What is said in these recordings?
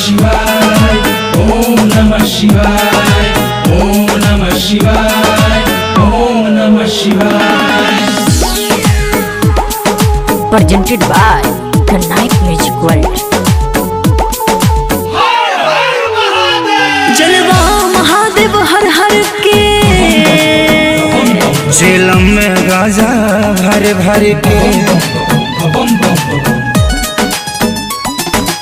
शिवाय, ओम नमः शिवाय, ओम नमः शिवाय, ओम नमः शिवाय। Presented by the Night Music World. जलवा महादेव हर हर के। झेलम में गाजा भर भर के। बम बम बम।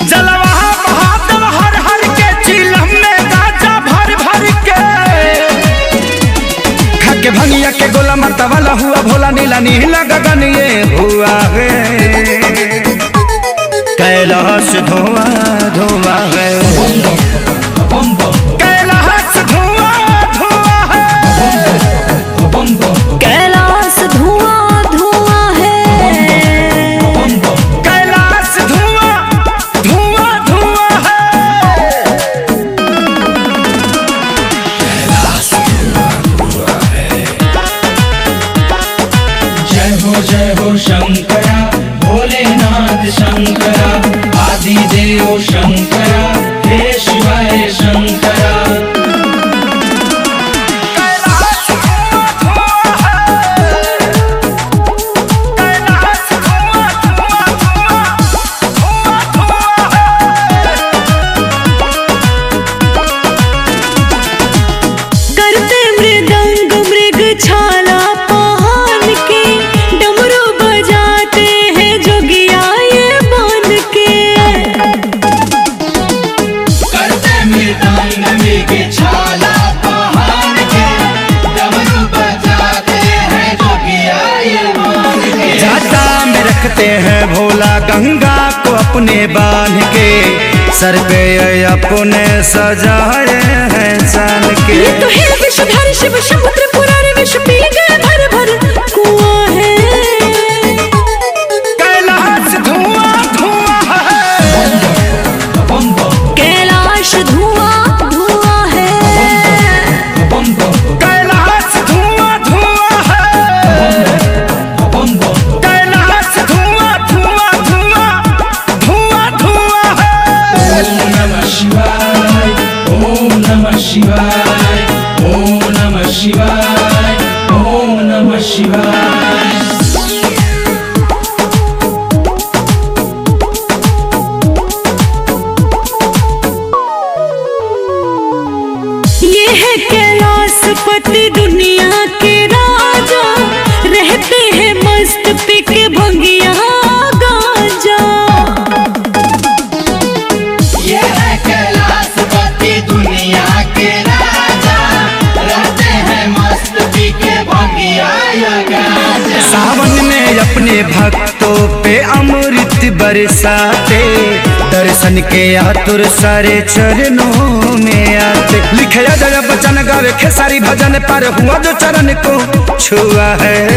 जलवा महादेव हर हर के, चिलम में गाजा भर भर के। खाके भंगिया के गोला मतवाला हुआ भोला, नीला नीला गगन ये हुआ है, कैलाश धुआं धुआं है, बम बम। कैलाश धुआं धुआं है। बम बम। कैलाश धुआं धुआं है। बम बम। कैलाश धुआं धुआं धुआं है। जय हो शंकरा, भोलेनाथ शंकरा, आदि देव शंकरा, हे शिवाय शंकरा। कैलाश धुआं धुआं है, कैलाश धुआं धुआं धुआं धुआं धुआं है। करते मृदंग मृग छाला पहन के, डमरू बजाते हैं जोगिया ये बन के। करते मृदंग मृग छाला पहाड़ के, डमरू बजाते हैं जोगिया ये मान के। जाता में रखते हैं भोला गंगा को अपने बांध के, सर पे ये अपने सजाए हैं सान के। ये तो है विषधर शिव शंभु त्रिपुरारी, विष पी गए भर भर कुआं है। कैलाश धुआं धुआं है, बम बम। कैलाश धुआं धुआं है। बम बम। कैलाश धुआं धुआं है, बम बम। कैलाश धुआं धुआं धुआं धुआं धुआं है। ओम नमः शिवाय, ओम नमः शिवाय, ओम नमः शिवाय, ओम नमः शिवाय। ये है कैलाशपति दुनिया के राजा, रहते हैं मस्त पिक भंगिया गांजा। ये है कैलाशपति दुनिया के राजा, रहते हैं मस्त पी के भंगिया या गांजा। सावन में अपने भक्तों पे अमृत बरसाते, दर्शन के आतुर सारे चरणों में आते। लिखे जय बचन गावे खेसारी भजन, पर हुआ जो चरण को छुआ है।